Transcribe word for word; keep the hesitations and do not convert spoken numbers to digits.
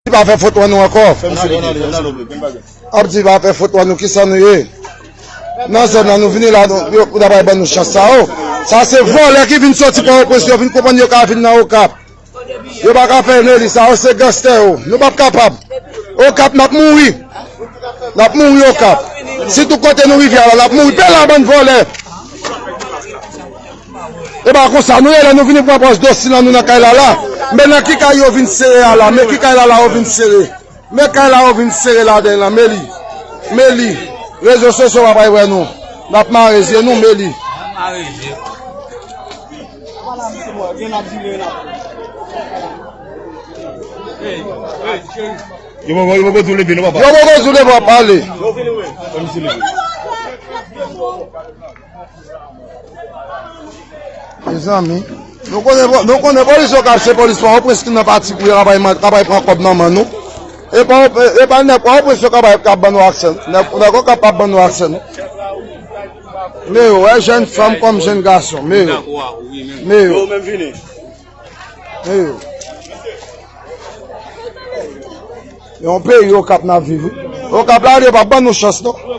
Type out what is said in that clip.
di pa fè foto an nou ankò. Ap di pa fè foto an nou, kisa nou ye? Nan zòn nan nou vini la, nou, yo, pou ta bay ban nou chans sa yo. Sa se vòlè ki vin soti Pòtoprens, yo vin konprann yo ka vin nan Okap. Yo pa ka fè Meli, sa yo se ganstè yo. Nou p ap kapab. Okap, n ap mouri. N ap mouri Okap. Si tout kote nou rive a la, n ap mouri. Pè la bann vòlè. E pa konsa, nou ye la, nou vini pran pòz dosi nan nou nan kay la la. Men nan ki kay yo vin sere a la, men ki kay la la yo vin sere. Men kay la yo vin sere ladan l lan, Meli. Meli. Rezo sosyo pa pral wè nou. N ap mare zye nou, Meli. Yo poko, yo poko tou leve non, papa. Yo poko tou leve, w ap pale. Mezanmi, nou konnen, nou konnen polis Okap se polis Pòtoprens ki nan pati pou yo ka bay man-, ka bay pran kòb nan men nou. E pa, e pa nèg Pòtoprens yo ka bay, ka ban nou aksè. Nèg, nèg Okap p ap ban nou aksè, non. Men yo, wè jèn fanm kòm jèn gason. Men yo. Men yo. Men yo. Yon peyi Okap n ap viv, wi. Okap la, yo p ap ban nou chans, non.